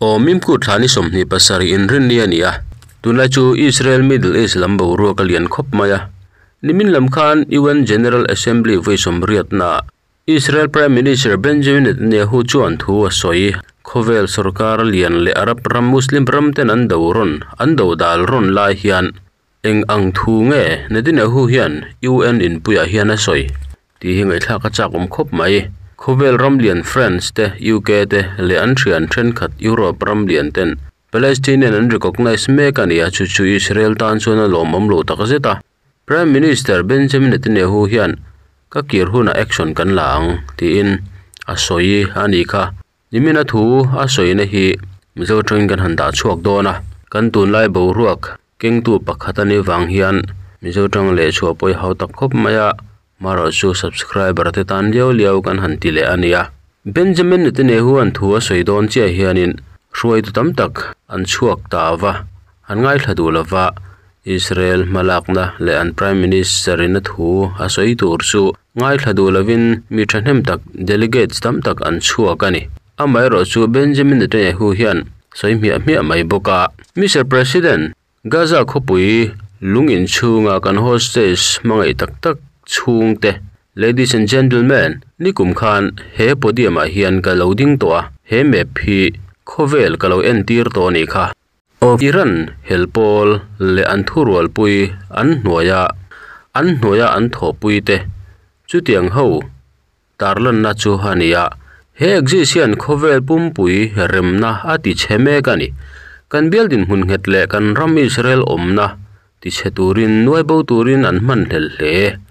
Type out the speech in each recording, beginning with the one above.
Aw Mimkut thla ni 27 inrinni a ni a, tunlai chu Israel Middle East lam boruak a lian khawp mai a. Nimin lam khan UN General Assembly vawi sawmriatnaah Israel Prime Minister Benjamin Netanyahu chuan thu a sawi. Khawvel sorkar lian leh Arab ram Muslim ram ten an do rawn an do dal rawn lai hian eng ang thu nge Netanyahu hian UN inpuiah hian a sawi tih hi ngaihthlak a chak awm khawp mai. Khawvel ram lian France te, UK te leh an thian thenkhat Europe ram lian ten Palestinian an recognise mek a ni a, chu chu Israel tan chuan a lawmawm lo takzet a. Prime Minister Benjamin Netanyahu hian ka kir hunah action kan la ang tiin a sawi a ni kha. Nimina thu a sawina hi Mizo tawngin kan han dah chhuak dawn a, kan tunlai boruak kengtu pakhat a nih vang hian Mizo tawng leh chhuah pawh i hau tak khawp mai a, marawh chu subscriber te tan liau liau kan han ti leh a nia. Benjamin Netanyahu an thu a sawi dawn chiah hianin hruaitu tam tak an chhuak ta va, an ngaithla duh lova, Israel hmalakna leh an Prime Minister in a thu a sawi tur chu ngaithla duh lovin mi thahnem tak, delegates tam tak an chhuak a ni. Amaherawh chu Benjamin Netanyahu hian sawi hmiah hmiah mai bawk a. Mister President, Gaza khawpui lung inchhunga kan hostage hmangaih tak tak chhungte, Ladies and gentlemen, nikum khan he podium ah hian ka lo ding tawh a, he map hi khawvel ka lo entir tawh a nih kha. Aw Iran hel pawl leh an thurualpui an hnuaia an hnuaia an thawhpui te chutiang ho tarlanna chu a ni a, he exist hian khawvel pumpui remna a ti chhe mek a ni. Kan bial dinhmun nghet leh kan ram Israel awmna ti chhe turin nuai bo turin an hman hlel hle.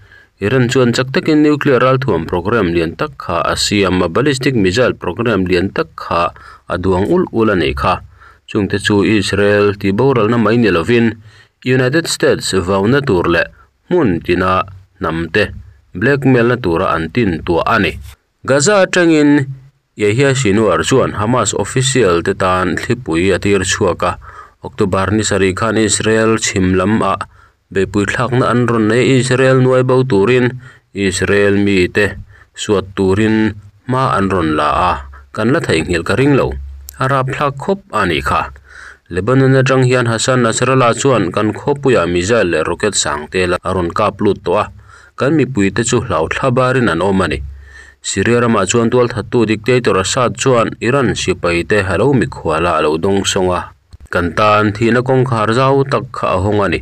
Iran chuan chak takin nuclear ralthuam program lian tak kha a siam a, ballistic missile program lian tak kha a duang ul ul a nih kha. Chungte chu Israel tih boralna mai ni lovin United States vauna tur leh hmun tina hnamte blackmail na tura an tin tuah a ni. Gaza atangin Yahya Sinwar chuan Hamas official te tan thlipui a tir chhuak a, October ni sarih khan Israel chhim lam ah beihpui thlakna an rawn nei a, Israel nuai bo turin Israel mite suat turin hma an rawn la a, kan la theihnghilh ka ring lo, a rapthlak khawp a nih kha. Lebanon atang hian Hassan Nasrallah chuan kan khawpuiah missile leh rocket sang tel a rawn kap lut tawh a, kan mipuite chu hlauthla barin an awm a ni. Syria ramah chuan tualthattu dictator Assad chuan Iran sipaite a lo mikhual a, a lo dawng sawng a. Kan tan thihna kawngkhar zau tak kha a hawng a ni.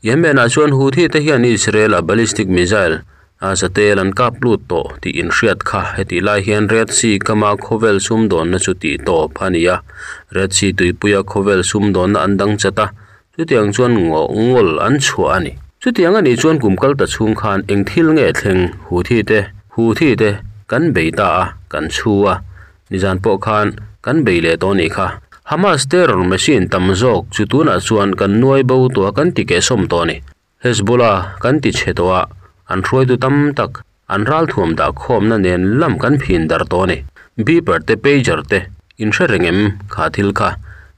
Yemen-ah chuan Houthi te hian Israel-a ballistic missile a zatel an kap lut tawh tih inhriat kha. Hetih lai hian Red Sea kama khawvel sumdawnna chu tih tawp a ni a. Red Sea tuipuia khawvel sumdawnna an dang chat a, chutiang chuan ngawl an chhuah a ni. Chutiang a nih chuan kum kal ta chhung khan eng thil nge thleng Houthi te Houthi te kan bei ta a, kan chhu a. Nizan pawh khan kan bei leh tawh a nih kha. Hamas terror machine tam zawk chu tunah chuan kan nuai bo tawh a, kan ti kehsawm tawh a ni. Hezbollah kan ti chhe tawh a, an hruaitu tam tak an ralthuam dah khawmna nen lam kan phin dar tawh a ni. Beeper te pager te in hre reng em kha thil kha?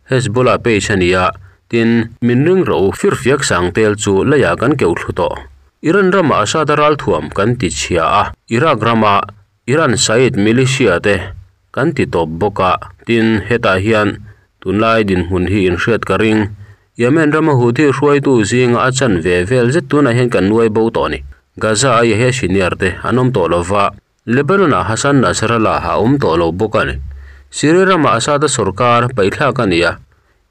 Hezbollah page a ni a, tin, min ring rawh u firfiak sang tel chu leiah kan keuh thlu tawh. Iran ramah Assad-a ralthuam kan ti chhia a, Iraq rama Iran Said militia te kan ti tawp bawk a, tin, hetah hian tunlai dinhmun hi inhriat ka ring. Yemen rama Houthi hruaitu zinga a chan ve vel zet tunah hian kan nuai bo tawh a ni. Gaza a Yahya Sinwar te an awm tawh lo va, Lebanon-ah Hassan Nasrallah a awm tawh lo bawk a ni. Syria rama Assad-a sorkar paihthlak a ni a,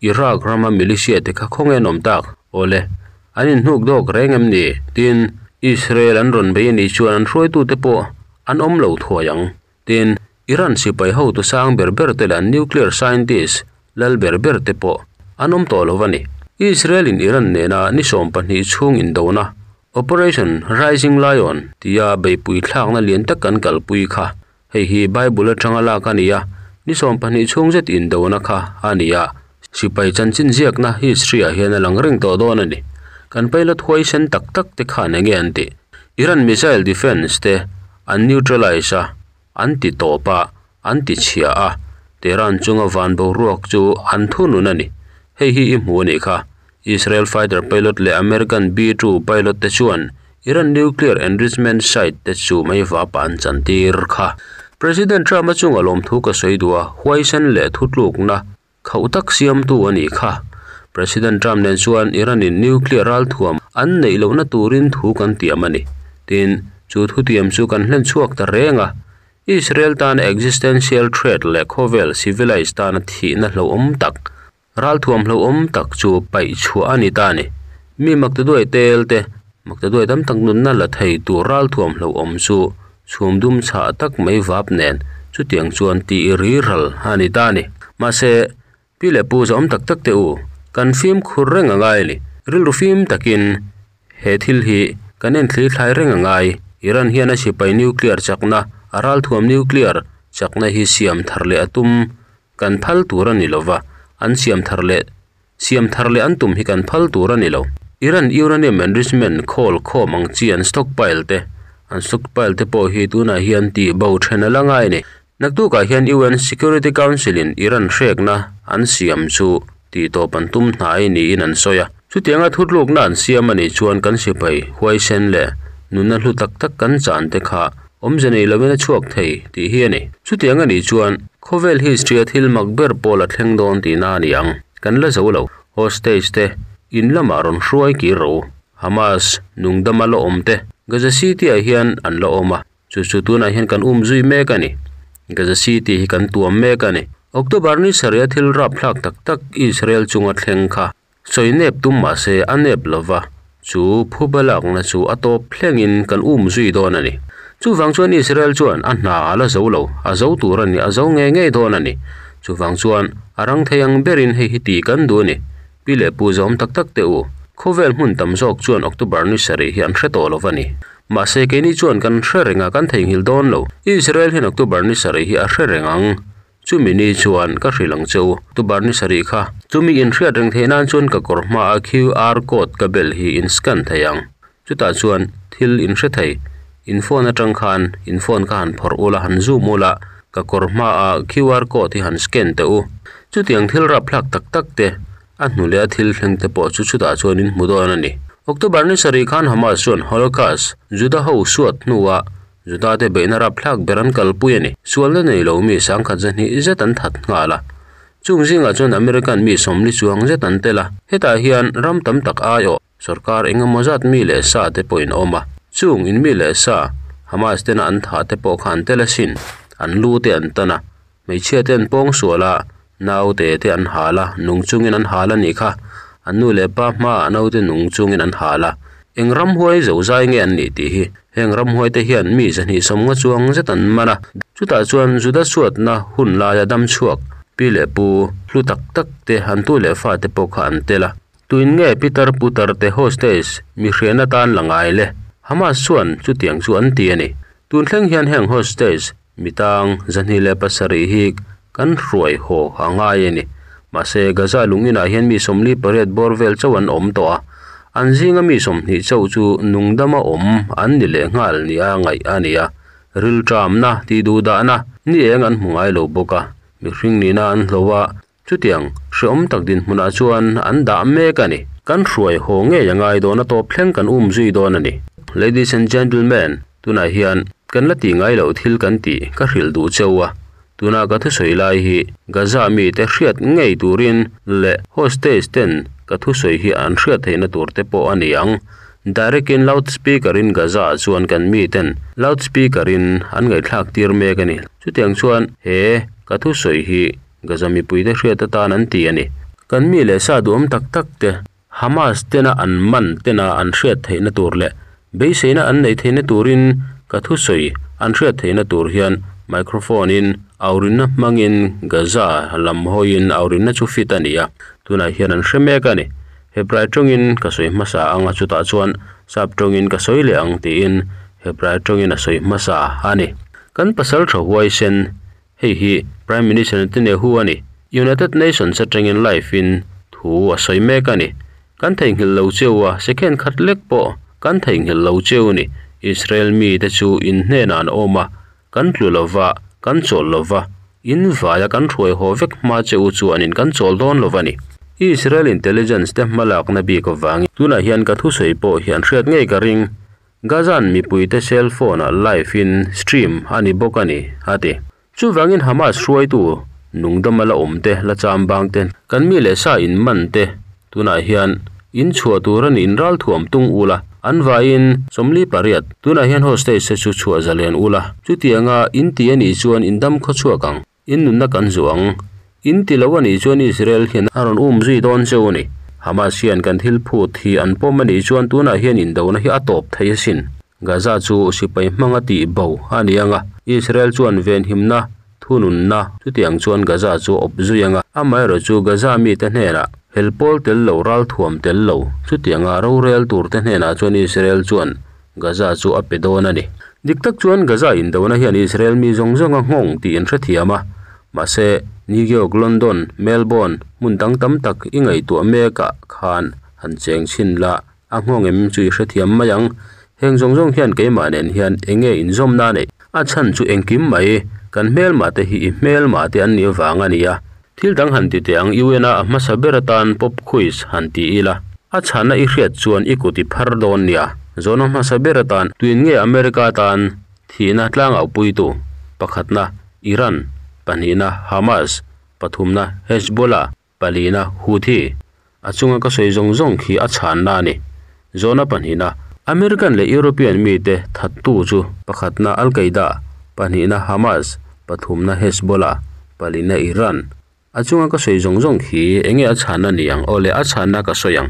Iraq rama militia te kha khawnge an awm tak? Awle, an inhnuk dawk reng em ni? Tin, Israel an rawn bei a nih chuan an hruaitute pawh an awm lo thuai ang. Tin, Iran sipai hotu sang ber ber te leh an nuclear scientist lal ber ber te pawh an awm tawh lo a ni. Israel in Iran nena ni 12 chhung indona, Operation Rising Lion tia beihpui thlakna lian tak kan kalpui kha. Hei hi Bible atanga lak a ni a, ni 12 chhung zet indona kha a ni a, sipai chanchin ziakna history ah hian a lang reng tawh dawn a ni. Kan pilot huaisen tak tak te khan enge an tih? Iran missile defence te an neutralize a, an ti tawp a, an ti chhia a, Tehran chunga van boruak chu an thunun a ni. Hei hi i hmu a nih kha. Israel fighter pilot leh American B-2 pilot te chuan Iran nuclear enrichment site te chu meivapa an chantir kha. President Trump-a chunga lawmthu ka sawi duh a, huaisen leh thutlukna. Khauh tak siamtu a nih kha. President Trump nen chuan Iran-in nuclear ralthuam an neih lohna turin thu kan tiam a ni. Tin, chu thutiam chu kan hlen chhuak ta reng a. Israel tana existential threat leh khawvel civilized tana thihna hlauhawm tak, ralthuam hlauhawm tak chu paih chhuah a ni ta a ni. Mi maktaduai tel te, maktaduai tam tak nunna la thei tur ralthuam hlauhawm chu chhum dum chhah tak mai vap nen chutiang chuan tih riral a ni ta a ni. Mahse, Pi leh pu zawm tak tak teh u, kan fimkhur reng a ngai a ni. Rilru fim takin he thil hi kan enthli thlai reng a ngai. Iran hian a sipai nuclear chakna, a ralthuam nuclear chakna hi siam thar leh a tum kan phal tur a ni lo va, an siam thar leh siam thar leh an tum hi kan phal tur a ni lo. Iran uranium enrichment khawl khawm ang chi an stockpile te, an stockpile te pawh hi tunah hian tih bo then a la ngai a ni. Naktukah hian UN Security Council-in Iran hrekna an siam chu tihtawp an tum hnai niin an sawi a. Chutianga thutlukna an siam a nih chuan kan sipai huaisen leh nunna hlu tak tak kan chan te kha awmze nei lovin a chhuak thei tih hi a ni. Chutiang a nih chuan khawvel history-a thil mak ber pawl a thleng dawn tihna a ni ang. Kan la zo lo. Hostage te in lamah rawn hruai kir ro. Hamas nungdama la awm te Gaza City-ah hian an la awm a. Chu chu tunah hian kan um zui mek a ni. Gaza City hi kan tuam mek a ni. October ni sarih a thil rapthlak tak tak Israel chunga thleng kha sawi nep tum mah se a nep lo va, chu phuba lakna chu a tawp thlengin kan um zui dawn a ni. Chuvang chuan Israel chuan a hna a la zo lo, a zo tur a ni, a zo ngei ngei dawn a ni. Chuvang chuan a rang thei ang berin hei hi tih kan duh a ni. Pi leh pu zawm tak tak teh u, khawvel hmun tam zawk chuan October ni sarih hi an hre tawh lo va ni. Mahse keini chuan kan hre reng a, kan theihnghilh dawn lo. Israel hian October ni sarih hi a hre reng ang. Chumi ni chuan ka hrilh ang che u, October ni sarih kha. Chumi in hriat reng theih nan chuan ka kawr hmaa QR code ka bel hi in scan thei ang. Chutah chuan thil in hre thei. In phone atang khan in phone kha han phawrh ula, han zoom ula, ka kawr hmaa QR code hi han scan teh u. Chutiang thil rapthlak tak tak te A hnu leh a thil thleng te pawh chu chutah chuan in hmu dawn a ni. October ni sarih khan Hamas chuan Holocaust, Juda ho suat hnuah Juda te beihna rapthlak ber an kalpui a ni. Sualna nei lo mi sangkhat zahnih zet an that nghal a. Chung zingah chuan American mi sawmli chuang zet an tel a. Hetah hian ram tam tak aiawh sorkar eng emaw zat mi leh sa te pawh in awm a. Chung in mi leh sa Hamas tena an thah te pawh kha an tel asin. An lu te an tan a. Hmeichhia te an pawng sual a, naute te an hal a, nung chungin an hal a nih kha. An nu leh pa hmaah naute nung chungin an hal a. Eng ramhuai zo zai nge an nih tih hi heng ramhuai te hian mi zahnih sawmnga chuang zet an man a. Chutah chuan Juda chhuatna hun laia dam chhuak pi leh pu hlu tak tak te an tu leh fa te pawh kha an tel a. Tuin nge Peter Putar te hostage mi hriatna tan la ngai le? Hamas chuan chutiang chu an ti a ni. Tun thleng hian heng hostage Mitang 27 hi kan hruai haw a ngai a ni. Mahse, Gaza lung inah hian mi 48 bawr vel chauh an awm tawh a, an zinga mi 20 chauh chu nungdama awm an ni leh nghal nia ngaih a ni a. Rilṭamna, tihduhdahna, ni eng an hmu ngai lo bawk a, mihring nihna an hlo a, Chutiang hreawm tak dinhmunah chuan an dah mek a ni. Kan hruai haw ngei a ngai dawn a tawp thleng kan um zui dawn a ni. Ladies and gentlemen, tunah hian kan la tih ngai loh thil kan tih ka hrilh duh cheu a. Tuna ka thusawi lai hi Gaza mite hriat ngei turin leh hostage ten ka thusawi hi an hriat theihna tur te pawh a ni ang. Direct in loudspeaker in Gaza chuan kan miten loudspeaker in an ngaihthlak tir mek a ni. Chutiang chuan he ka thusawi hi Gaza mipuite hriat atan an ti a ni. Kan mi leh sa duhawm tak tak te, Hamas tena an man tena an hriat theihna tur leh beiseina an neih theihna turin ka thusawi an hriat theihna tur hian microphone in aurinna hmangin Gaza lam hawiin aurinna chu fit a ni a, tunah hian an hre mek a ni. Hebrai tawngin ka sawi hmasa ang a chutah chuan sap tawngin ka sawi leh ang tiin Hebrai tawngin a sawi hmasa a ni. Kan pasal tha huaisen Hei hi Prime Minister Netanyahu a ni. United Nations atangin live in thu a sawi mek a ni. Kan theihnghilh lo cheu a, second khat lek pawh kan theihnghilh lo cheu a ni. Israel mite chu in hnenah an awm a, kan tlu lo va, kan chawl lo va, in vaia kan hruai haw vek hma che u chuan in kan chawl dawn lo va ni. Israel intelligence te hmalakna bik avangin tunah hian ka thusawi pawh hi an hriat ngei ka ring. Gazan mipuite cell phone-ah live in stream a ni bawk a ni, a ti. Chuvangin Hamas hruaitu Nungdama la awm te, la chambang te, kan mi leh sa in man te, tunah hian in chhuah tur a ni, in ralthuam tung ula, an vaiin 48, tunah hian hostage te chu chhuah zalen ula, chutianga in ti a nih chuan in dam khaw chhuak ang, in nunna kan zuah ang, in ti lo a nih chuan Israel hian a rawn um zui dawn cheu a ni. Hamas hian kan thil phut hi an pawm a nih chuan tunah hian indona hi a tawp thei asin. Gaza chu sipai hmanga tih bo a ni ang a, Israel chuan venhimna thununna chutiang chuan Gaza chu a awp zui ang a, amaherawh chu Gaza mite hnenah hel pawl tel lo ralthuam tel lo chutianga rorel turte hnenah chuan Israel chuan Gaza chu a pe dawn a ni. Dik tak chuan Gaza indona hian Israel mi zawng zawnga nghawng tih in hrethiam a, mahse New York, London, Melbourne hmun dang tam tak i ngaihtuah mekah khan han cheng chhin la, A nghawng em chu i hrethiam mai ang. Heng zawng zawng hian keimah nen hian eng nge inzawmna neih? A chhan chu engkim mai, kan hmelmah te hi i hmelmah te an nih vang a nia. Thil dang han ti teh ang UN a a hmasa ber atan pop quiz han ti ila. A chhanna i hriat chuan i kut i phar dawn nia. Zawhna hmasa ber atan tuin nge America tan thihna tlangaupuitu? Pakhatna, Iran, pahnihna, Hamas, pathumna, Hezbollah. Palina, Houthi, a chunga ka sawi zawng zawng khi a chhanna a ni. Zawhna pahnihna, American leh European mite thattu chu pakhatna Al-Qaeda, pahnihna Hamas, pathumna Hezbollah, palina Iran. A chunga ka sawi zawng zawng khi enge a chhanna ni ang aw le a chhanna ka sawi ang.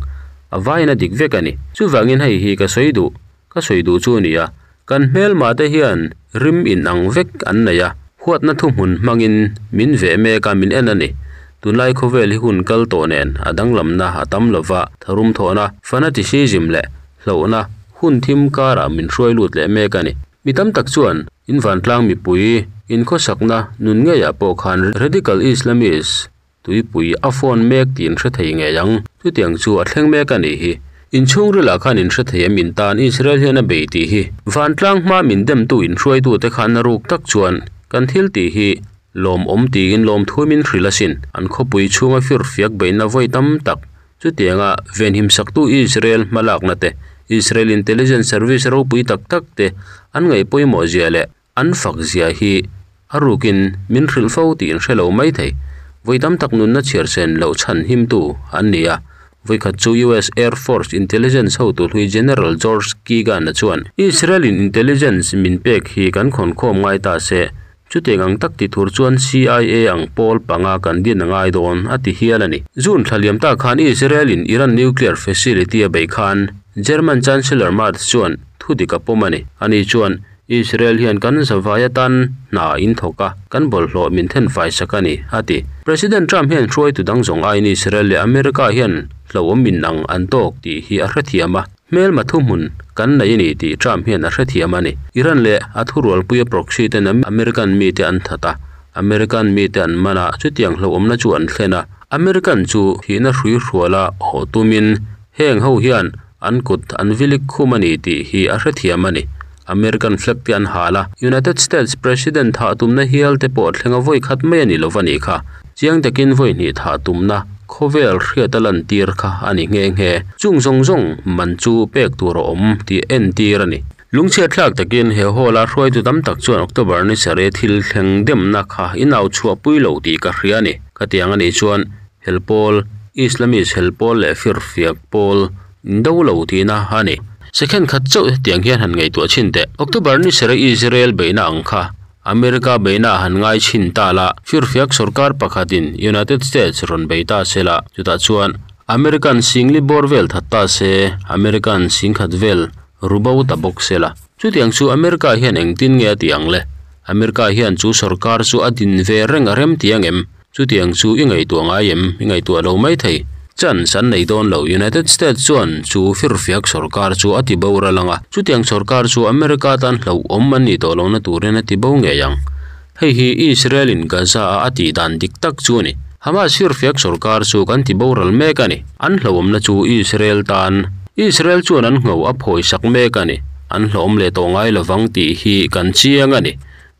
A vaiin a dik vek a ni. Chuvangin hei hi ka sawi duh, ka sawi duh chu a ni a, kan hmelma te hian rim inang vek an nei a, huatna thuhmun hmangin min veh mek a, min en a ni. Tunlai khawvel hi hun kal tawh nen a danglamna a tam lo va, tharum thawhna, fanaticism leh hlauhna hun thim karah min hruai lut leh mek a ni. Mi tam tak chuan in vantlang mipui inkhawsakna nun ngeiah pawh khan radical Islamist Tuipui a phone mek tih in hre thei ngei ang. Chutiang chu a thleng mek a nih hi. Inchhung rilah khan in hre thei em in tan Israel hian a bei tih hi. Vantlang hma min demtu in hruaitute khan a ruk tak chuan kan thil tih hi lawmawm tiin lawmthu min hrilh asin. An khawpui chhunga firfiak beihna vawi tam tak chutianga venhim saktu Israel hmalakna te, Israel Intelligence Service ropui tak tak te an ngaih pawimawh zia leh An fak zia hi a rukin min hrilh fo tih in hre lo mai thei. Vawi tam tak nunna chhiar sen loh chhan himtu an ni a. Vawi khat chu US Air Force Intelligence hotu hlui General George Keegan-a chuan, Israel-in intelligence min pek hi kan khawnkhawm ngai ta se, chutiang ang tak ti thur chuan CIA ang pawl panga kan din a ngai dawn, a ti hial a ni. June thla liam ta khan Israel-in Iran nuclear facility a beih khan German Chancellor Merz chuan thu dik a pawm a ni. Ani chuan, Israel hian kan zavai atan hna in thawk a, kan bawlhhlawh min then fai sak a ni, a ti. President Trump hian hruaitu dang zawng aiin Israel leh America hian hlauhawm in ang an tawk tih hi a hrethiam a, hmelma thuhmun kan nei a ni tih Trump hian a hrethiam a ni. Iran leh a thurualpuia proxy ten American mite an that a, American mite an man a, chutiang hlauhawmna chu an thlen a. American chu thihna hrui hruala haw tumin heng ho hian An kut an vilik khum a ni tih hi a hrethiam a ni. American flag te an hal a, United States President thah tumna hial te pawh thlenga vawi khat mai a ni lo va nih kha. Chiang takin vawi hnih thah tumna khawvel hriat a lantir kha a ni nghe nghe. Chung zawng zawng man chu pek tur a awm tih entir a ni. Lungchhiat thlak takin he hall a hruaitu tam tak chuan October ni sarih thil thleng demna kha inau chhuahpui lo tih ka hria a ni. Khatiang a nih chuan Hel pawl, Islamist hel pawl leh firfiak pawl do lo tihna a ni. Second khat chauh hetiang hian han ngaihtuah chhin teh. October ni sarih Israel beihna ang kha America beihna ah han ngai chhin ta la, firfiak sorkar pakhatin United States rawn bei ta se la, chutah chuan American singli bawr vel that ta se, American singkhat vel ru bo ta bawk se la. Chutiang chu America hian engtin nge a tih ang le? America hian chu sorkar chu a din ve reng a rem ti ang em? Chutiang chu i ngaihtuah ngai em? I ngaihtuah lo mai thei. Chance an nei dawn lo. United States chuan chu firfiak sorkar chu a ti bo ral ang a, chutiang sorkar chu America tan hlauhawm an nih tawh lohna turin a ti bo ngei ang. Hei hi Israel in Gaza a a tih dan dik tak chu a ni. Hamas firfiak sorkar chu kan ti boral mek a ni. An hlauhawmna chu Israel tan. Israel chuan an ngho a phawisak mek a ni. An hlauhawm leh tawh ngai lovang tih hi kan chiang a ni.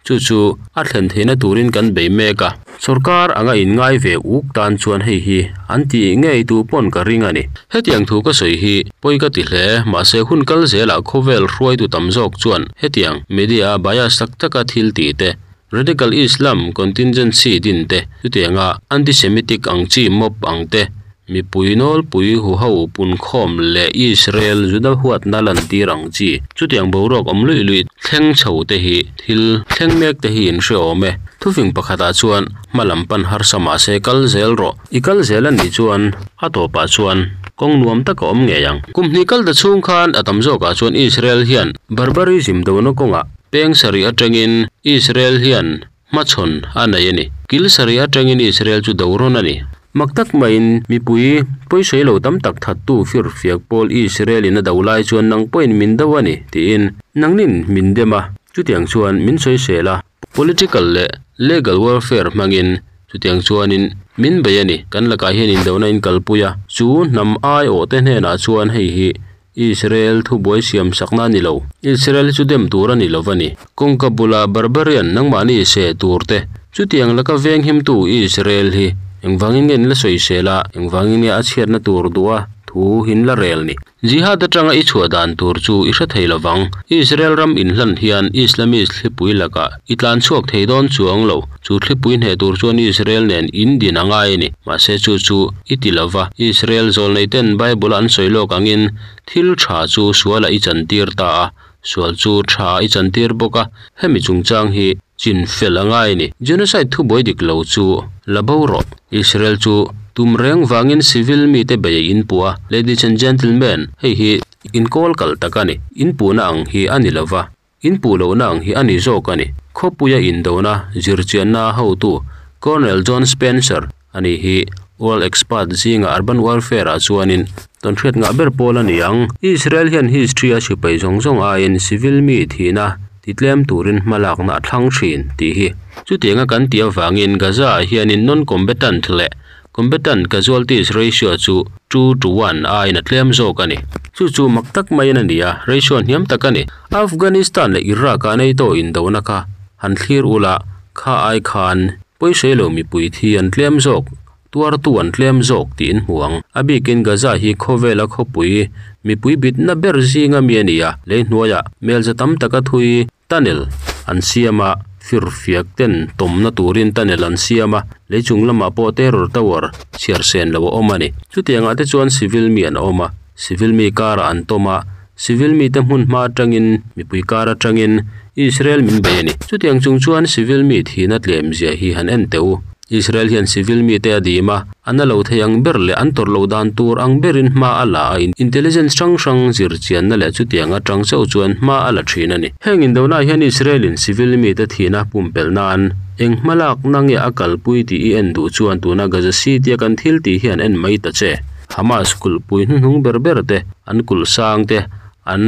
Chu chu a thlen theihna turin kan bei mek a. Sorkar anga inngai ve uk tan chuan hei hi an tih ngei tu pawn ka ring a ni. Hetiang thu ka sawi hi pawi ka ti hle, mahse hun kal zelah khawvel hruaitu tam zawk chuan hetiang media bias tak taka thil tih te, Radical Islam contingency din te, chutianga anti-Semitic ang chi mob ang te, mipui nawlpui huho punkhawm leh Israel Juda huatna lantir ang chi, chutiang boruak awm luih luih thleng chho te hi thil thleng mek te hi in hre awm e. Thufing pakhatah chuan hma lam pan harsa mah se kal zel rawh. I kal zel a nih chuan a tawpah chuan kawng nuam tak a awm ngei ang. Kum hnih kal ta chhung khan a tam zawkah chuan Israel hian barbarism dona kawngah peng sarih atangin Israel hian hmachhawn a nei a ni. Kil sarih atangin Israel chu do rawn a ni. Mak tak maiin mipui pawisawi lo tam tak thattu firfiak pawl Israel in a do lai chuan nang pawhin min do a ni tiin nangnin min dem a, chutiang chuan min sawisel a. Political leh legal warfare hmangin chutiang chuanin min bei a ni. Kan lakah hian indona in kalpui a, chu hnam aiawhte hnenah chuan hei hi Israel thubuai siam sakna a ni lo. Israel hi chu dem tur a ni lo va ni. Kawngka bula barbarian nangmahni seh tur te, chutiang laka venghimtu Israel hi engvangin nge in la sawisel a, engvangin nge a chhiatna tur duh a thu hin la rel ni. Jihad atanga i chhuah dan tur chu i hre thei lovang. Israel ram inhlan hian Islamist thlipui lakah i tlan chhuak thei dawn chuang lo. Chu thlipui hneh tur chuan Israel nen in din a ngai a ni. Mahse chu chu i ti lo va, Israel zawlneiten Bible-a an sawi lawk angin thil tha chu sualah i chantir ta a, sual chu tha i chantir bawk a, hemi chungchang hi chin fel a ngai a ni. Genocide thubuai dik lo chu la bo rawh. Israel chu tum reng vangin civil mite bei a inpuh a, Ladies and gentlemen, hei hi inkawl kal tak a ni, inpuhna ang hi a ni lo va. In puh lohna ang hi a ni zawk a ni. Khawpuia indona zirchianna hotu Colonel John Spencer a ni hi World Expert zinga Urban Warfare ah chuanin tawnhriat ngah ber pawl a ni ang. Israel hian history a sipai zawng zawng aiin civil mi thihna titlem turin hmalakna a thlang thin tih hi. Chutianga kan tih avangin Gaza ah hianin non-combatant leh Combatant casualties ratio chu 2:1 aiin a tlem zawk a ni. Chu chu mak tak maiin a ni a, ratio hniam tak a ni. Afghanistan leh Iraq-ah NATO indona kha han thlir ula, kha ai khan pawisawi lo mipui thi an tlem zawk, tuartu an tlem zawk tiin hmu ang. A bikin Gaza hi khawvela khawpui mipui bitna ber zinga mi a ni a, lei hnuaiah melza tam taka thui Tunnel an siam a, firfiak ten tawmna turin tunnel an siam a, lei chung lamah pawh terror tower chhiar sen lo a awm a ni. Chutiangah te chuan civil mi an awm a, civil mi karah an tawm a, civil mite hmun hma atangin mipui kar atangin Israel min bei a ni. Chutiang chung chuan civil mi thihna tlem zia hi han en teh u. Israel hian civil mite a dim a, a na lo thei ang ber leh an tawrh loh dan tur ang berin hma a la a, intelligence hrang hrang zir chianna leh chutiang atang chauh chuan hma a la thin a ni. Heng indona hian Israel-in civil mite thihna pumpelh nan eng hma lakna nge a kalpui tih i en duh chuan tuna Gaza City-a kan thil tih hian en mai ta che. Hamas kulhpui hnuhnung ber ber te, an kulh sang te, an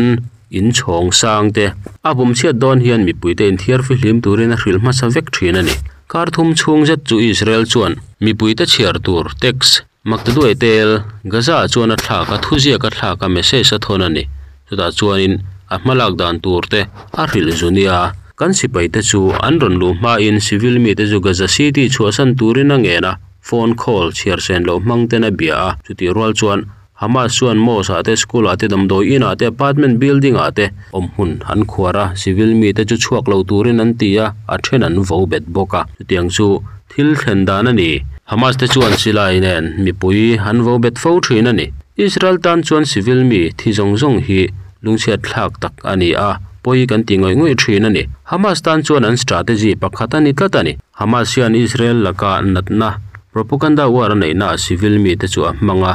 In chhawng sang te a vawm chhiat dawn hian mipuite inthiar fihlim turin a hrilh hmasa vek thin a ni. Kar thum chhung zet chu Israel chuan mipuite chhiar tur text Maktaduai tel Gaza chuan a thlak a, thuziak a thlak a, message a thawn a ni. Chutah chuanin a hmalak dan tur te a hrilh zu nia. Kan sipaite chu an rawn luh hmain civil mite chu Gaza City chhuahsan turin a ngen a, phone call chhiar sen loh hmang ten a bia a, chutih rual chuan Hamas chuan mosque ah te, school ah te, damdawi in ah te, apartment building ah te awm hmun an khuar a, civil mite chu chhuak lo turin an ti a, a then an vo bet bawk a. Chutiang chu thil thlen dan a ni. Hamas te chuan silai nen mipui an vo bet fo thin a ni. Israel tan chuan civil mi thi zawng zawng hi lungchhiat thlak tak a ni a, pawi kan ti ngawih ngawih thin a ni. Hamas tan chuan an strategy pakhat a ni tlat a ni. Hamas hian Israel laka natna propaganda war a neihnaah civil mite chu a hmang a,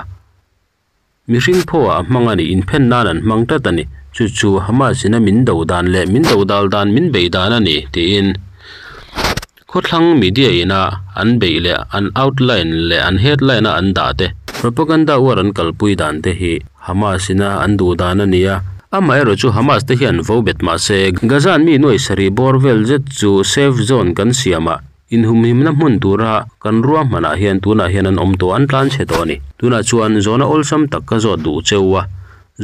mihring phaw ah a hmang a ni, inphen nan an hmang tlat a ni. Chu chu Hamas in a min do dan leh min do dal dan min bei dan a ni, tiin khawthlang media ina an beih leh an outline leh an headline a an dah te, propaganda war an kalpui dan te hi Hamas ina an duh dan a ni a. Amaherawh chu Hamas te hian vo bet mah se, Gaza-an mi nuai sarih bawr vel zet chu safe zone kan siamah inhumhimna hmun tura kan ruahmanah hian tunah hian an awm tawh an tlan chhe tawh a ni. Tunah chuan zawhna awlsam tak ka zawt duh cheu a,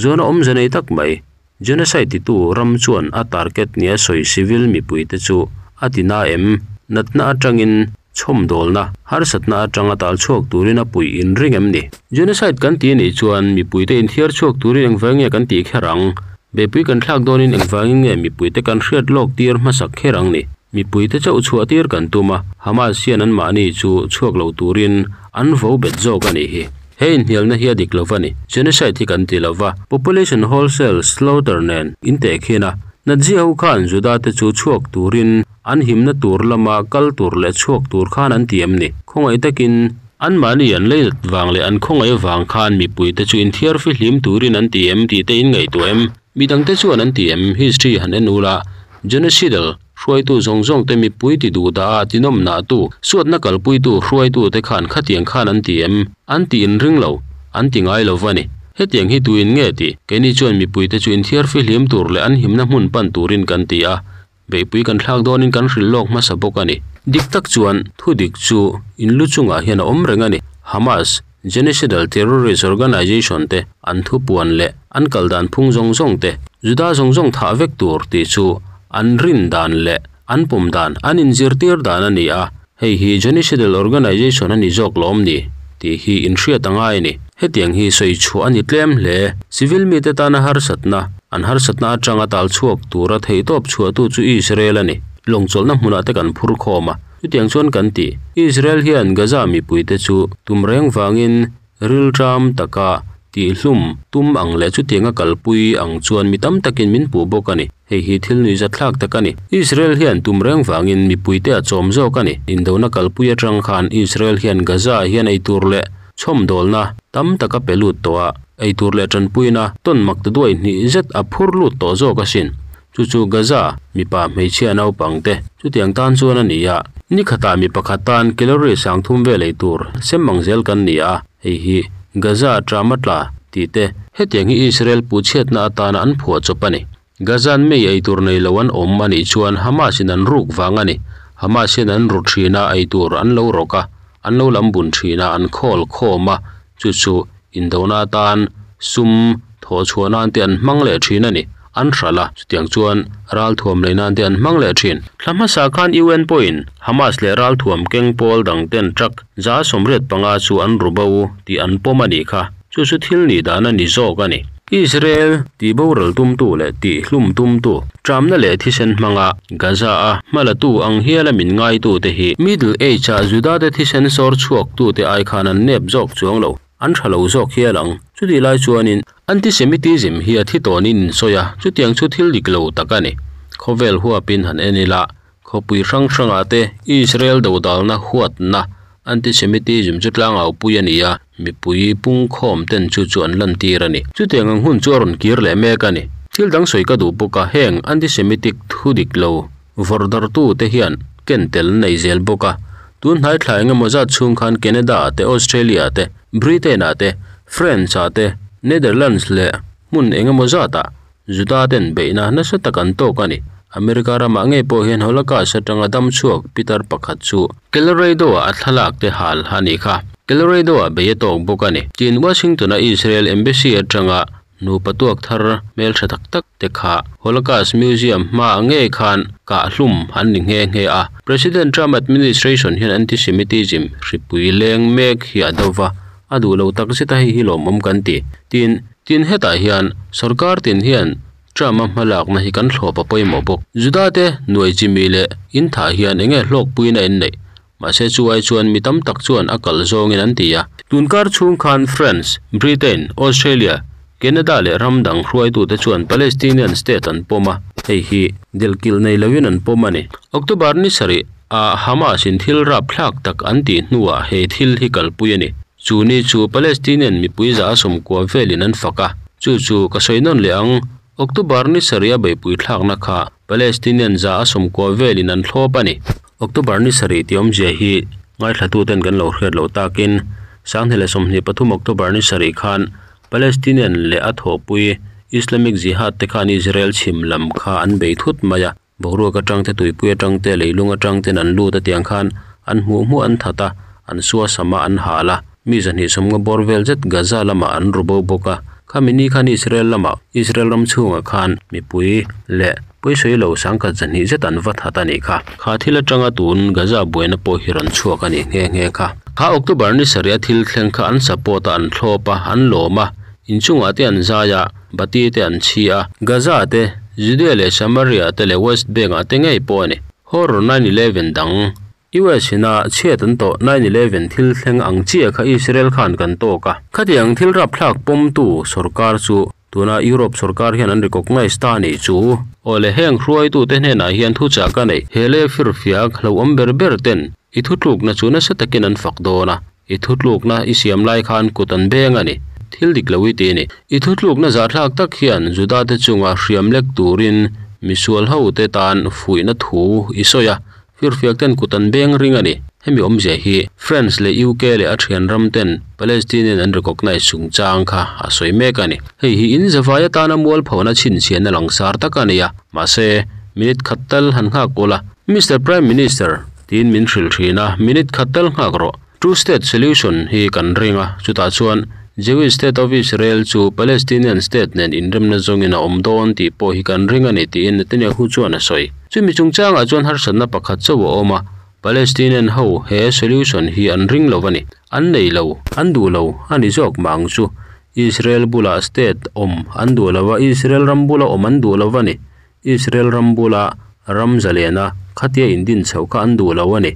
zawhna awmze nei tak mai. Genocide titu ram chuan a target nia sawi civil mipuite chu a ti na em? Natna atangin chhawmdawlna, harsatna atanga tal chhuak turin a puih in ring em ni? Genocide kan ti anih chuan mipuite inthiar chhuak turin engvang nge kan tih kher ang? Beipui kan thlak dawnin engvangin nge mipuite kan hriat lawk tir hmasak kher ang ni? Mipuite chauh chhuahtir kan tum a, Hamas hian anmahni chu chhuak lo turin an vo bet zawk a nih hi. He inhnialna hi a dik lo va ni. Genocide hi kan ti lo va, population wholesale slaughter nen intehkhin a, Nazi ho khan Juda te chu chhuak turin an himna tur lama kal tur leh chhuak tur khan an ti em ni? Khawngaih takin anmahni an leinat vang leh an khawngaih vang khan mipuite chu inthiar fihlim turin an ti em tih te in ngaihtuah em? Midangte chuan an ti em? History han en ula, Genocidal hruaitu zawng zawng te mipui ti duh dah a tinawm nah tu, suatna kalpuitu hruaitu te khan khatiang khan an ti em? An ti inring lo, an ti ngai lo va ni. Hetiang hi tuin nge ti? Keini chuan mipuite chu inthiar fihlim tur leh an himna hmun pan turin kan ti a, beihpui kan thlak dawnin kan hrilh lawk hmasa bawk a ni. Dik tak chuan thu dik chu in lu chungah hian a awm reng a ni. Hamas, Genocidal Terrorist Organization te an thu puan leh an kal dan phung zawng zawng te, Juda zawng zawng thah vek tur tih chu an rin dan leh an pawm dan, an inzirtir dan a ni a, hei hi Genocidal Organization a ni zawk lawm ni tih hi inhriat a ngai a ni. Hetiang hi sawi chhuah a ni tlem hle. Civil mite tana harsatna, an harsatna atanga tal chhuak tura theihtawp chhuahtu chu Israel a ni. Lawngchawlhna hmunah te kan phur khawm a, chutiang chuan kan ti. Israel hian Gaza mipuite chu tum reng vangin rilṭam taka tihhlum tum ang leh chutianga kalpui ang chuan mi tam takin min puh bawk a ni. Hei hi thil nuihzatthlak tak a ni. Israel hian tum reng vangin mipuite a chawm zawk a ni. Indona kalpui atang khan Israel hian Gaza hian eitur leh chhawmdawlna tam tak a pe lut tawh a, eitur leh tanpuina tawn mak ta duai hnih zet a phur lut tawh zawk asin. Chu chu Gaza mipa hmeichhia naupang te chutiang tan chuan a ni a. Ni khatah mi pakhat tan calorie sangthum vel ei tur sem ang zel kan ni a, hei hi Gaza tram a tla tih te hetiang hi Israel puhchhiatna atana an phuah chawp a ni. Gazan mei ei tur nei lo an awm a nih chuan Hamas in an ruk vang a ni. Hamas hian an ru thin a, ei tur an lo rawk a, an lo lam bun thin a, an khawl khawm a, chu chu indona atan sum thawh chhuah nan te an hmang leh thin a ni. An hralh a, chutiang chuan ralthuam lei nan te an hmang leh thin. Thla hmasa khan UN pawhin Hamas leh ralthuam keng pawl dang ten truck 185 chu an ru bo tih an pawm a nih kha. Chu chu thil nih dan a ni zawk a ni. Israel tih boral tumtu leh tih hlum tumtu, tramna leh thisen hmanga Gaza-a hmalatu ang hiala min ngaitute hi Middle Age-a Juda-te thisen sawr chhuaktute ai khan an nep zawk chuang lo, an tha lo zawk hial ang. Chutih lai chuanin Antisemitism hi a thi tawnin insawi a, chutiang chu thil dik lo tak a ni. Khawvel huapin han en ila, Khawpui hrang hrangah te Israel dodalna huatna, antisemitism, chu tlangaupui a ni a, mipui pungkhawm ten chu chu an lantir a ni. Chutiang ang hun chu a rawn kir leh mek a ni. Thil dang sawi ka duh bawk a, heng antisemitic thu dik lo vawrhdartu te hian ken tel nei zel bawk a. Tun hnai thla eng emaw zat chhung khan Canada ah te, Australia ah te, Britain ah te, France ah te, Netherlands leh hmun eng emaw zat ah Juda ten beihna nasa tak an tawk a ni. America ramah ngei pawh hian Holocaust atanga dam chhuak pitar pakhat chu Colorado-ah a thlalak te hal a nih kha. Colorado-ah bei a tawk bawk a ni. Tin, Washington-a Israel Embassy atanga nupa tuak thar hmeltha tak tak te kha Holocaust Museum hmaah ngei khan kah hlum an ni nghe nghe a. President Trump administration hian anti-Semitism hripui leng mek hi a do va, a duh lo tak zet a hei hi lawmawm kan ti. Tin, Tin, hetah hian sorkar tin hian Trump-a hmalakna hi kan thlawp a pawimawh bawk. Juda-te nuai chimi leh in thah hian eng nge hlawkpuina in neih? Mahse chu ai chuan mi tam tak chuan a kalh zawngin an ti a. Tunkar chhung khan France, Britain, Australia, Canada leh ram dang hruaitute chuan Palestinian state an pawm a, hei hi delhkilh nei loin an pawm a ni. October ni sarih ah Hamas-in thil rapthlak tak an tih hnuah he thil hi kalpui a ni. Chu ni chu Palestinian mipui za a sawmkua velin an fak a, chu chu ka sawi nawn leh ang, October ni sarih a beihpui thlakna kha Palestinian za a sawmkua velin an thlawp a ni. October ni sarih tih awmzia hi ngaithlatuten kan lo hriat loh takin Sanghni leh 23 October ni sarih khan Palestinian leh a thawhpui Islamic Jihad te khan Israel chhim lam kha an bei thut mai a. Boruak atang te, tuipui atang te, leilung atang ten an lut a tiang khan an hmuh hmuh an that a, an suasam a, an hal a. Mi zahnih sawmnga bawr vel zet Gaza lamah an ru bo bawk a. Khami ni khan Israel lamah, Israel ram chhungah khan mipui leh pawisawi lo sangkhat zahnih zet an va that a nih kha. Kha thil atanga tun Gaza buaina pawh hi rawn chhuak a nih nghe nghe kha. Kha October ni sarih a thil thleng kha an support a, an thlawp a, an lawm a. Inchungah te an zai a, bati te an chhi a. Gaza te, Judea leh Samaria te leh West Bank ah te ngei pawh a ni. Horror 9/11 dang, US ina chhiat an tawh 9/11 thil thleng ang chiah kha Israel khan kan tawk a. Khatiang thil rapthlak pawmtu sorkar chu tuna Europe sorkar hian an recognise ta a nih chu. Awle heng hruaitute hnenah hian thuchah ka nei. He leh firfiak hlauhawm ber ber ten i thutlukna chu nasa takin an fak dawn a. I thutlukna i siam lai khan kut an beng a ni. Thil dik lo i ti a ni. I thutlukna zahthlak tak hian Judate chunga hriam lek turin misual hote tan fuihna thu i sawi a, firfiak ten kut an beng ring a ni. Hemi awmzia hi France leh UK leh a thian ram ten Palestinian an recognise chungchang kha a sawi mek a ni. Hei hi in zavai atana mualphona chhinchhiahna langsar tak a ni a, mahse minute khat tal han nghak ula, Mister Prime Minister, tiin min hrilh thin a, minute khat tal nghak rawh. Two State Solution hi kan ring a, chutah chuan Jewish State of Israel chu Palestinian State nen inremna zawngin a awm dawn tih pawh hi kan ring a ni tiin Netanyahu chuan a sawi. Chumi chungchangah chuan harsatna pakhat chauh a awm a, Palestinian ho he solution hi an ring lo a ni. An nei lo, an duh lo a ni zawk mah ang chu. Israel bulah state awm an duh lo a, Israel ram bula awm an duh lo a ni. Israel ram bula ram zalena khatia indin chhoh kha an duh lo a ni.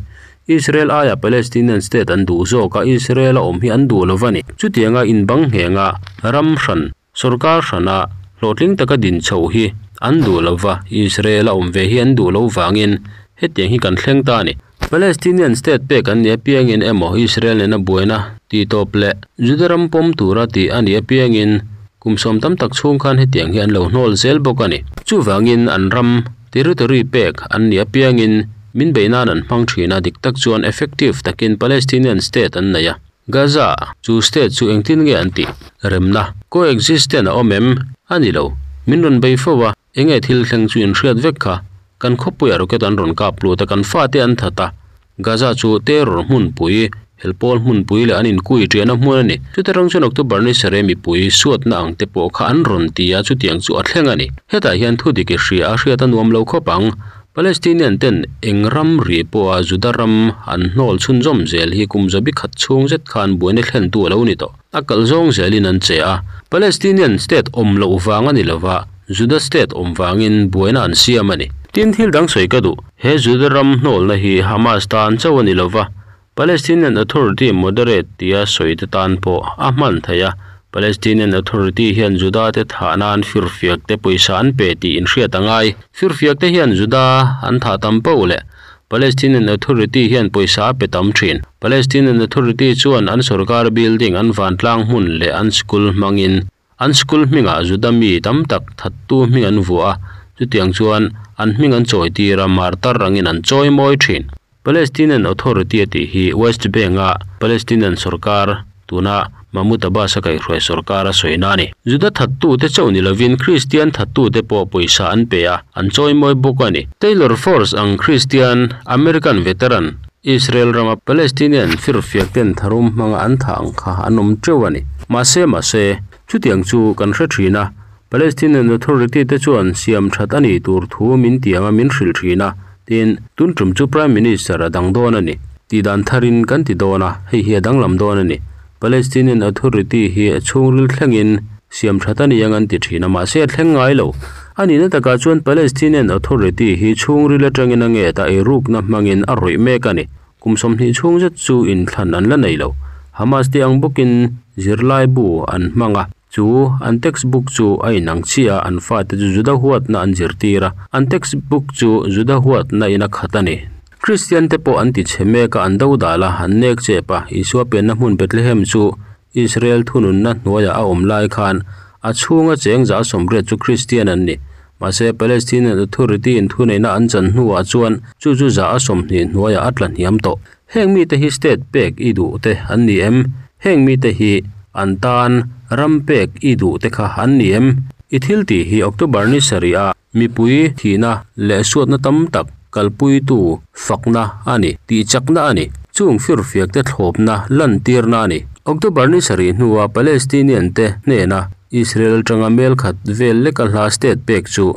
Israel aia Palestinian state an duh zawk a, Israel a awm hi an duh lo a ni. Chutianga inbang nghenga ram hran, sorkar hrana hlawhtling taka din chhoh hi an duh lo va, Israel a awm ve hi an duh lo vangin hetiang hi kan thleng ta a ni. Palestinian state pek an nih apiangin emaw Israel nena buaina tihtawp leh Juda ram pawm tura tih a nih apiangin kum sawm tam tak chhung khan hetiang hi an lo hnawl zel bawk a ni. Chuvangin an ram territory pek an nih apiangin min beih nan an hmang thin a, dik tak chuan effective takin Palestinian state an nei a. Gaza chu state chu engtin nge an tih? Remna, coexistence a awm em? A ni lo. Min rawn bei fo a. Enge thil thleng chu in hriat vek kha, kan khawpuiah rocket an rawn kap lut a, kan fate an that a, Gaza chu terror hmunpui, helpawl hmunpui leh an inkui ṭiahna hmun a ni. Chute rang chuan October ni sareh mipui suatna ang te pawh kha an rawn ti a, chutiang chu a thleng a ni. Hetah hian thu dik i hria a, hriat a nuam lo khawp ang. Palestinian ten eng ram ri pawha Juda ram an hnawl chhunzawm zel hi kum zabi khat chhung zet khan buaina thlentu a lo ni tawh. A kalh zawng zelin an che a, Palestinian state awm loh vang a ni lova, Juda state awm vangin buaina an siam a ni. Tin, thil dang sawi ka duh. He Juda ram hnawlna hi Hamas tan chauh a ni lova, Palestinian Authority moderate tia sawi te tan pawh a hman theih a. Palestinian Authority hian Juda te thah nan firfiak te pawisa an pe tih inhriat a ngai. Firfiak te hian Juda an thah tam poh leh Palestinian Authority hian pawisa a pe tam thin. Palestinian Authority chuan an sorkar building, an vantlang hmun leh an school hmangin an school hmingah Juda mi tam tak thattu hming an vuah a, chutiang chuan an hming an chawi tir a, martar rangin an chawi mawi thin. Palestinian Authority a tih hi West Bank-a Palestinian sorkar Tuna Mahmoud Abbas a kaihhruai sorkar a sawina a ni. Juda thattute chauh ni lovin Kristian thattute pawh pawisa an pe a, an chawimawi bawk a ni. Taylor Force ang Kristian, American veteran, Israel rama Palestinian firfiak ten tharum hmanga an thah ang kha an awm teuh a ni. Mahse mahse, chutiang chu kan hre thin a, Palestinian Authority te chuan siam that a nih tur thu min tiang a min hrilh thin a, Tin, tun tum chu Prime Minister a dang dawn a ni. Tihdan tharin kan ti dawn a, hei hi a danglam dawn a ni. Palestinian Authority hi a chhungril thlengin siam that a ni ang an ti thin a, mahse a thleng ngai lo. A nihna takah chuan Palestinian Authority hi chhungril atangin a nget a, eirukna hmangin a rawih mek a ni. Kum 20 chhung zet chu inthlan an la nei lo. Hamas te ang bawkin zirlai bu an hmang a, chu an textbook chu a inang chiah a, an fate chu Juda huatna an zirtir a, an textbook chu Juda huatna in a khat a ni. Kristian te pawh an ti chhe mek a, an do dal a, an nek chep a, Isua pianna hmun Bethlehem chu Israel thununna hnuaiah a awm lai khan a chhunga cheng 180 chu Kristian an ni. Mahse, Palestinian Authority-in thuneihna an chan hnuah chuan chu chu 20% hnuaiah a tla hniam tawh. Heng mite hi state pek i duh te an ni em? Heng mite hi an tan ram pek i duh te kha an ni em? I thil tih hi October ni sarih a mipui thihna leh suatna tam tak kalpuitu fakna a ni, tihchakna a ni. Chung firfiakte thlawpna lantirna a ni. October ni sarih hnua Palestinian te hnena Israel atanga mel khat vel leka hla state pek chu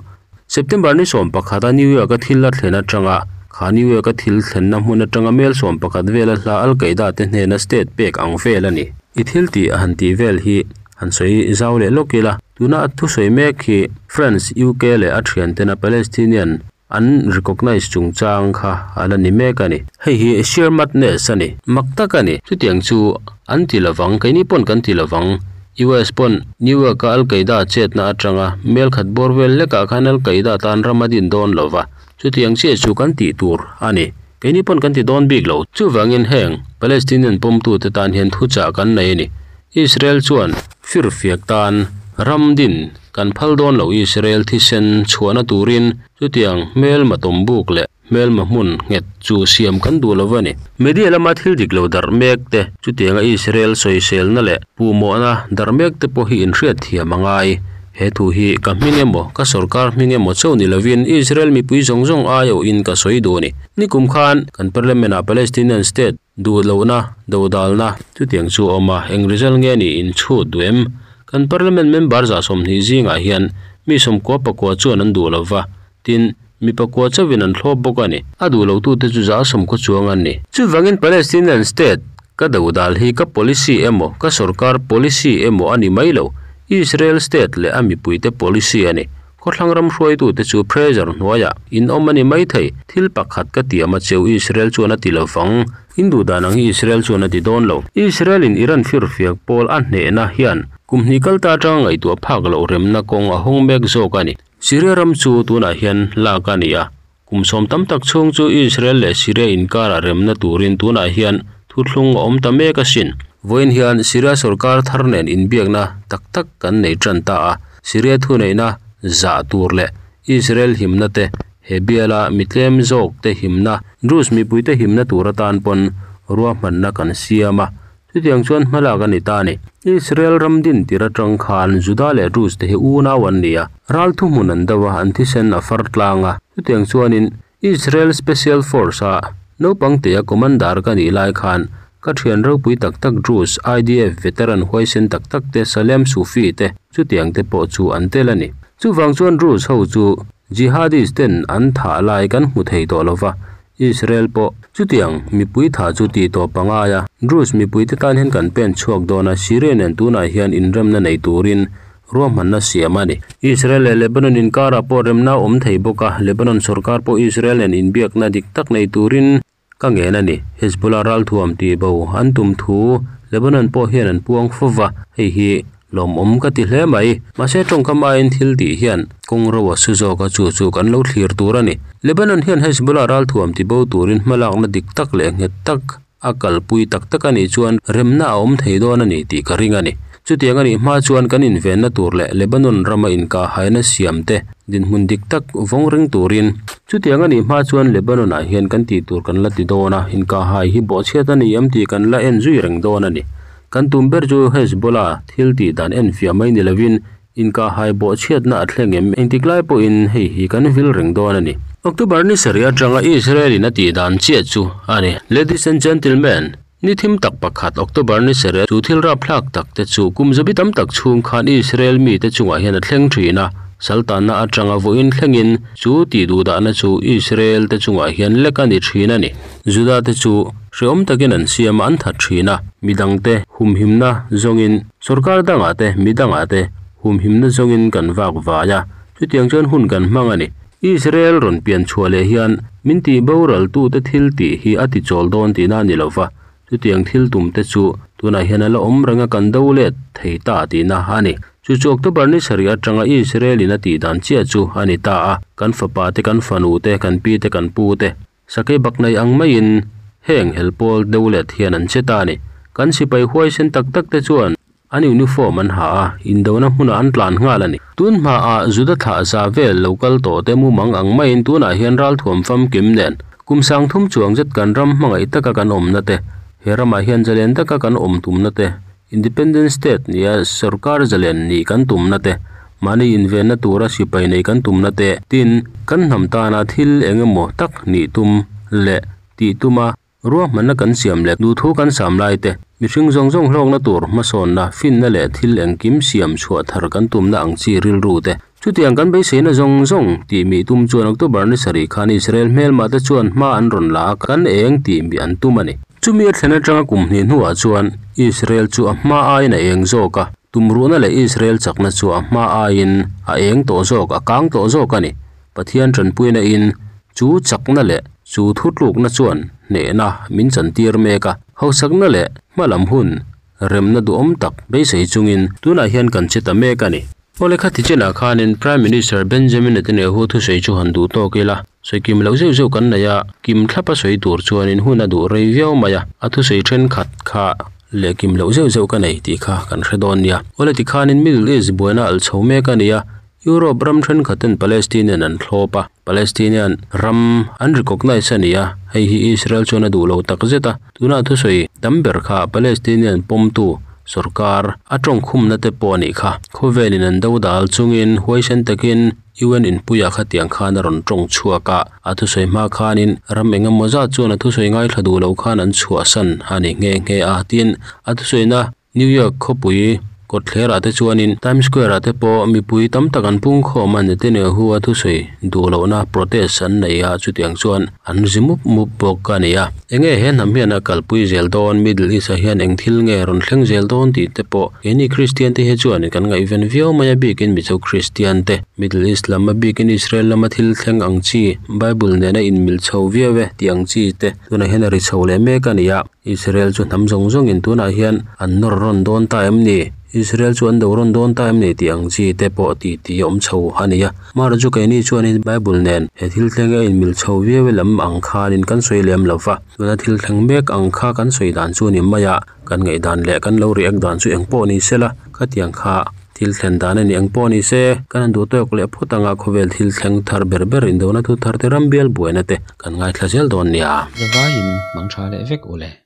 September ni 11 a New York a thil a thlen atanga kha New York a thil thlenna hmun atanga mel 11 vela hla Al Qaeda te hnena state pek ang vel a ni. I thil tih a han tih vel hi han sawi zau leh lawk ila, tuna a thusawi mek hi France, UK leh a thiantena Palestinian. An recognise chungchang kha a la ni mek a ni. Hei hi sheer madness a ni. Mak tak a ni. Chutiang chu an ti lovang, keini pawn kan ti lovang. US pawn New York a Al Qaeda chetna atanga mel khat bawr vel hlekah khan Al Qaeda tan ram a din dawn lova, chutiang chiah chu kan tih tur a ni. Keini pawn kan ti dawn bik lo. Chuvangin heng Palestinian pawmtute tan hian thuchah kan nei a ni. Israel chuan firfiak tan ram din kan phal dawn lo Israel thisen chhuahna turin chutiang hmelma tawmbuk leh hmelma hmun nghet chu siam kan duh lo a ni. Media lama thil dik lo darh mek te, chutianga Israel sawiselna leh puhmawhna darh mek te pawh hi inhriat thiam a ngai. He thu hi ka hming emaw, ka sorkar hming emaw chauh ni lovin Israel mipui zawng zawng aiawhin ka sawi duh a ni. Nikum khan kan Parliament-ah Palestinian state Duh lohna, dodalna, chutiang chu a awm a, eng result nge ni in chhut duh em? Kan Parliament member 120 zingah hian mi 94 chuan an duh lo va, tin, mi pakua chauhin an thlawp bawk a ni. A duh lotute chu 100 chuang an ni. Chuvangin Palestinian state ka dodal hi ka policy emaw, ka sorkar policy emaw a ni mai lo, Israel state leh a mipuite policy a ni. Khawthlang ram hruaitute chu pressure hnuaiah in awm a ni maithei. Thil pakhat ka tiam a cheu Israel chuan a ti lo vang. In duh dan ang hi Israel chuan a ti dawn lo. Israel in Iran firfiak pawl a hnehna hian kum hnih kal ta atanga ngaihtuah phak loh remna kawng a hawng mek zawk a ni. Syria ram chu tunah hian lak a ni a, Kum sawm tam tak chhung chu Israel leh Syria inkarah remna turin tunah hian thuthlung a awm ta mek asin. Vawiin hian Syria sorkar thar nen inbiakna tak tak kan nei tan ta a, Syria thuneihna zah tur leh Israel himna te, he biala mi tlem zawk te himna, Druze mipuite himna tur atan pawn ruahmanna kan siam a, Chutiang chuan hmalak a ni ta a ni. Israel ram din tir atang khan Juda leh Druze te hi unau an ni a, ral thuhmun an do a, an thisen a far tlang a. Chutiang chuanin Israel Special Force a naupang tea commander ka nih lai khan ka thian ropui tak tak Druze IDF veteran huaisen tak tak te Salem Sufi te chutiang te pawh chu an tel a ni. Chuvang chuan Druze ho chu Jihadis ten an thah lai kan hmu thei tawh lova, Israel pawh chutiang mipui tha chu tih tawp a ngai a, Druze mipuite tan hian kan pen chhuak dawn a, Syria nen tunah hian inremna nei turin ruahmanna siam a ni. Israel leh Lebanon inkarah pawh remna a awm thei bawk a, Lebanon sorkar pawh Israel nen inbiakna dik tak nei turin ka ngen a ni. Hezbollah ralthuam tih bo an tum thu Lebanon pawh hian an puang fo va, hei hi Lawmawm ka ti hle mai. Mahse tawngkam aiin thil tih hian kawng ro a su zawk a, chu chu kan lo thlir tur a ni. Lebanon hian Hezbollah ralthuam tibo turin hmalakna dik tak leh nghet tak a kalpui tak tak a nih chuan remna a awm thei dawn a ni tih ka ring a ni. Chutiang a nih hma chuan kan invenna tur leh Lebanon rama inkahhaina siam te dinhmun dik tak vawng ring turin Chutiang a nih hma chuan Lebanon ah hian kan tih tur kan la ti dawn a, inkahhai hi bawhchhiat a ni em tih kan la en zui reng dawn a ni. Kan tum ber chu Hezbollah thil tih dan enfiah mai ni lovin inkahhai bawhchhiatna a thleng em? Engtik lai pawhin hei hi kan vil reng dawn a ni. October ni sarih atanga Israel in a tih dan chiah chu a ni. Ladies and gentlemen, ni thim tak pakhat October ni sarih chu thil rapthlak tak te chu kum zabi tam tak chhung khan Israel mite chungah hian a thleng thin a, saltanna atanga vawiin thlengin chu tih duhdahna chu Israel te chungah hian lek a ni thin a ni. Juda te chu Hreawm takin an siam a, an that thin a. Midangte humhimna zawngin, sorkar dangah te, midangah te humhimna zawngin kan vak vai a, chutiang chuan hun kan hmang a ni. Israel rawn pian chhuah leh hian min tih boraltute thil tih hi a ti chawl dawn tihna a ni lo va, chutiang thil tumte chu tunah hian a la awm reng a, kan do let thei ta tihna a ni. Chu chu October ni sarih atanga Israel-in a tih dan chiah chu a ni ta a, kan fapa te, kan fanu te, kan pi te, kan pu te, Sakei bak nei ang maiin heng hel pawl deuh let hian an che ta a ni. Kan sipai huaisen tak tak te chuan an uniform an ha a, indona hmunah an tlan nghal a ni. Tun hmaah Juda thlah za vel lo kal tawh te mumang ang maiin tunah hian ralthuam famkim nen kum 30 chuang zet kan ram hmangaih taka kan awmna te, he ramah hian zalen taka kan awm tumna te, Independent State nia sorkar zalen nih kan tumna te, mahni invenna tura sipai nei kan tumna te, tin, kan hnam tana thil eng emaw tak nih tum leh tih tuma ruahmanna kan siam leh duhthu kan sam lai te, mihring zawng zawng hlawkna tur hmasawnna, finna leh thil engkim siam chhuah thar kan tumna ang chi rilru te. Chutiang kan beiseina zawng zawng tih mih tum chuan October ni sarih khan Israel hmelmah te chuan hma an rawn la a, kan eng tih mih an tum a ni. Chumi a thlen atanga kum hnih hnuah chuan Israel chu a hma aiin a eng zawk a, tumruhna leh Israel chakna chu a hma aiin a eng tawh zawk, a kang tawh zawk a ni. Pathian tanpuina in chu chakna leh chu thutlukna chuan hnehna min chantir mek a, hausakna leh hmalam hun remna duhawm tak beisei chungin tunah hian kan che ta mek a ni. Awle khati chinah khanin Prime Minister Benjamin Netanyahu thusawi chu han duh tawk ila, sawi kim loh zeuh zeuh kan nei a, kim thlapa sawi tur chuanin hun a duh rei viau mai a, a thusawi thenkhat kha leh kim loh zeuh zeuh ka nei tih kha kan hre dawn nia. Awle tikhanin Middle East buaina alh chho mek a ni a, Europe ram thenkhat ten Palestinian an thlawp a, Palestinian ram an recognise a ni a, hei hi Israel chuan a duh lo tak zet a, tunah thusawi tam ber kha Palestinian pawmtu Sorkar a tawngkhumna te pawh a nih kha. Khawvelin an do dal chungin huaisen takin UN inpuiah khatiang khan a rawn tawng chhuak a, a thusawi hma khanin ram eng emaw zat chuan a thusawi ngaithla duh lo khan an chhuahsan a ni nghe nghe a. Tin, a thusawina New York khawpui kawtthlerah te chuanin Times Square ah te pawh mipui tam tak an pung khawm a, Netanyahu a thusawi duh lohna protest an nei a, chutiang chuan an zi mup mup bawk a ni a. Enge he hnam hian a kalpui zel dawn, Middle East ah hian eng thil nge rawn thleng zel dawn tih te pawh keini Kristian te hi chuan kan ngaihven viau mai a bikin Mizo Kristian te Middle East lam a bikin Israel lama thil thleng ang chi Bible nena inmil chho viau e tih ang chi te tunah hian a ri chho leh mek a ni a. Israel chu hnam zawng zawngin tunah hian an nawr rawn dawn ta em ni? Israel chu an do rawn dawn ta em ni tih ang chi te pawh tih tih a awm chho a ni a. Mahra chu keini chuanin Bible nen he thil thleng a inmil chho viau lam ang khanin kan sawi lem lo va, tuna thil thleng mek ang kha kan sawi dan chu ni mai a, kan ngaihdan leh kan lo react dan chu eng pawh ni sela, khatiang kha thil thlen dan a ni eng pawh ni se, kan han duh tawk leh phawt anga khawvel thil thleng thar ber ber indona thu thar te ram bial buaina te kan ngaithla zel dawn nia. Zavaiin mang tha leh vek u le.